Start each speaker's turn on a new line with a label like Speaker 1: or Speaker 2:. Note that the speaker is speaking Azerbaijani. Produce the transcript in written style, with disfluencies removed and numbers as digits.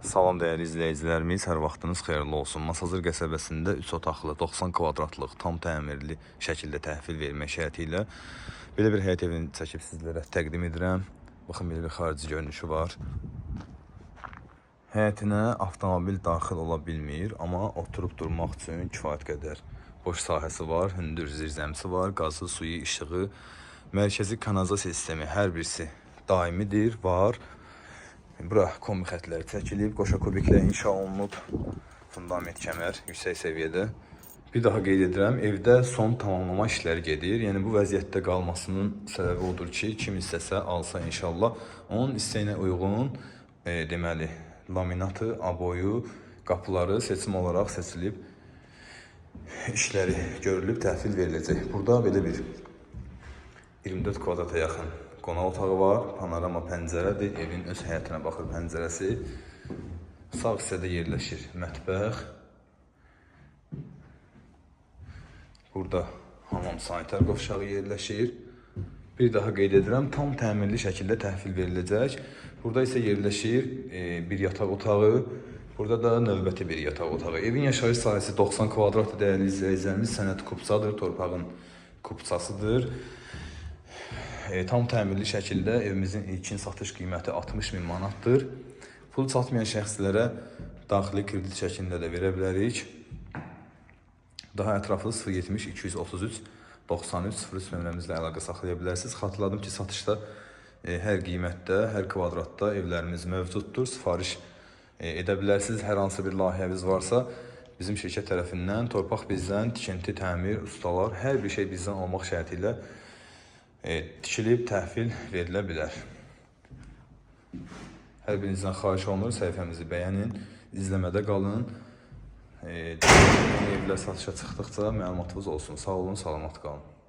Speaker 1: Salam dəyərli izləyicilərimiz, hər vaxtınız xeyirli olsun. Masazır qəsəbəsində 3 otaqlı, 90 kvadratlıq, tam təmirli şəkildə təhvil vermək şərti ilə belə bir həyət evini çəkib sizlərə təqdim edirəm. Baxın, belə bir xarici görünüşü var. Həyətinə avtomobil daxil ola bilmir, amma oturub durmaq üçün kifayət qədər boş sahəsi var, hündür zirzəmisi var, qazı, suyu, işığı, mərkəzi kanalizasiya sistemi hər birisi daimidir, var. Bura kombi xətləri çəkilib, qoşa kubiklə inşa olunub. Fundament kəmər yüksək səviyyədə. Bir daha qeyd edirəm, evdə son tamamlama işləri gedir. Yəni bu vəziyyətdə qalmasının səbəbi odur ki, kim istəsə alsa inşallah onun istəyinə uyğun deməli laminatı, aboyu, qapıları seçim olaraq seçilib işləri görülüb təhvil veriləcək. Burada belə bir 24 kvadrata yaxın qonaq otağı var. Panorama pəncərədir. Evin öz həyətinə baxır pəncərəsi. Sağ hissədə yerləşir mətbəx. Burada hamam sanitar qovşağı yerləşir. Bir daha qeyd edirəm, tam təmirli şəkildə təhvil veriləcək. Burada isə yerləşir bir yataq otağı. Burada da növbəti bir yataq otağı. Evin yaşayış sahəsi 90 kvadratdır dəyərli izləyicilərimiz. Sənəd kupçadır, torpağın kupçasıdır. Tam təmirli şəkildə evimizin ilkin satış qiyməti 60 min manatdır. Pul çatmayan şəxslərə daxili kredit şəklində də verə bilərik. Daha ətraflı 070 233 93 03 nömrəmizlə əlaqə saxlaya bilərsiniz. Xatırladım ki, satışda hər qiymətdə, hər kvadratda evlərimiz mövcuddur. Sifariş edə bilərsiniz. Hər hansı bir layihəniz varsa, bizim şirkət tərəfindən torpaq bizdən, tikinti, təmir, ustalar, hər bir şey bizdən olmaq şərti ilə tikilib təhvil verilə bilər. Hər birinizdən xahiş olunur, səhifəmizi bəyənin, izləmədə qalın. Yeni evlər satışa çıxdıqca məlumatınız olsun. Sağ olun, salamat qalın.